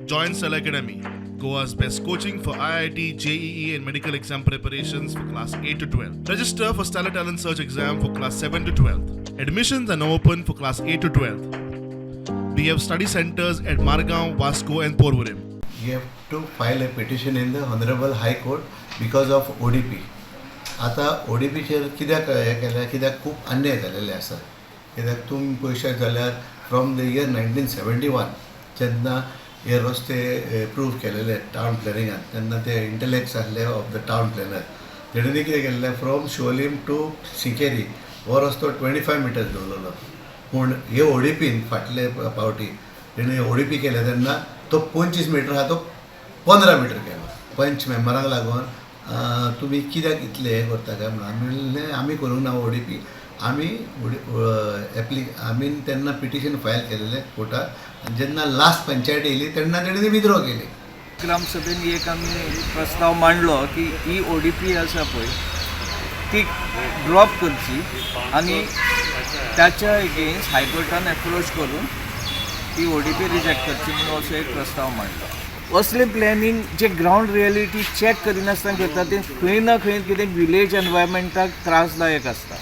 Join Stellar Academy, Goa's best coaching for IIT, JEE, and medical exam preparations for class 8 to 12. Register for Stellar Talent Search exam for class 7 to 12. Admissions are now open for class 8 to 12. We have study centers at Margao, Vasco, and Porvorim. You have to file a petition in the Honorable High Court because of ODP. आतां ओडीपीचेर कित्याक हें केलें? कित्याक खूब अन्याय जालेले आसा. कित्याक तुमी पळयशात जाल्यार from the year 1971 जेन्ना हे रस्ते एप्रूव केलेले टावन प्लॅनिंगान, तेन्ना ते इंटलेक्ट्स आसले ऑफ the town planar, तेणें कितें केल्लें, फ्रॉम शिवोलीम टू सिकेरी हो रस्तो 25 मिटर्स दवरलेलो. पूण हे ओडीपीन फाटले पावटी तेणें ओडीपी केले तेन्ना तो 25 मिटर आहा तो 15 मिटर केलो. पंच मेंबरांक लागून तुमी कित्याक इतलें हें करता काय म्हणून. आमी म्हणलें, आमी करूंक ना ओडीपी. आमी ओडी एप्ली आमी तेन्ना पिटिशन फायल केलेलें कोर्टात आनी जेन्ना लास्ट पंचायत येयली तेन्ना तेणी विथड्रॉ केली. ग्रामसभेन एक आमी प्रस्ताव मांडलो की ही ओडीपी आसा पळय ती ड्रॉप करची आनी त्याच्या एगेन्स्ट हायकोर्टान एप्रोच करून ती ओडीपी रिजेक्ट करची म्हणून असो एक प्रस्ताव मांडलो. असलें प्लॅनिंग जे ग्रावंड रियलिटी चॅक करिनासतना करता, तें खंय ना खंय कितें विलेज एनवायरमेंटाक त्रासदायक आसता.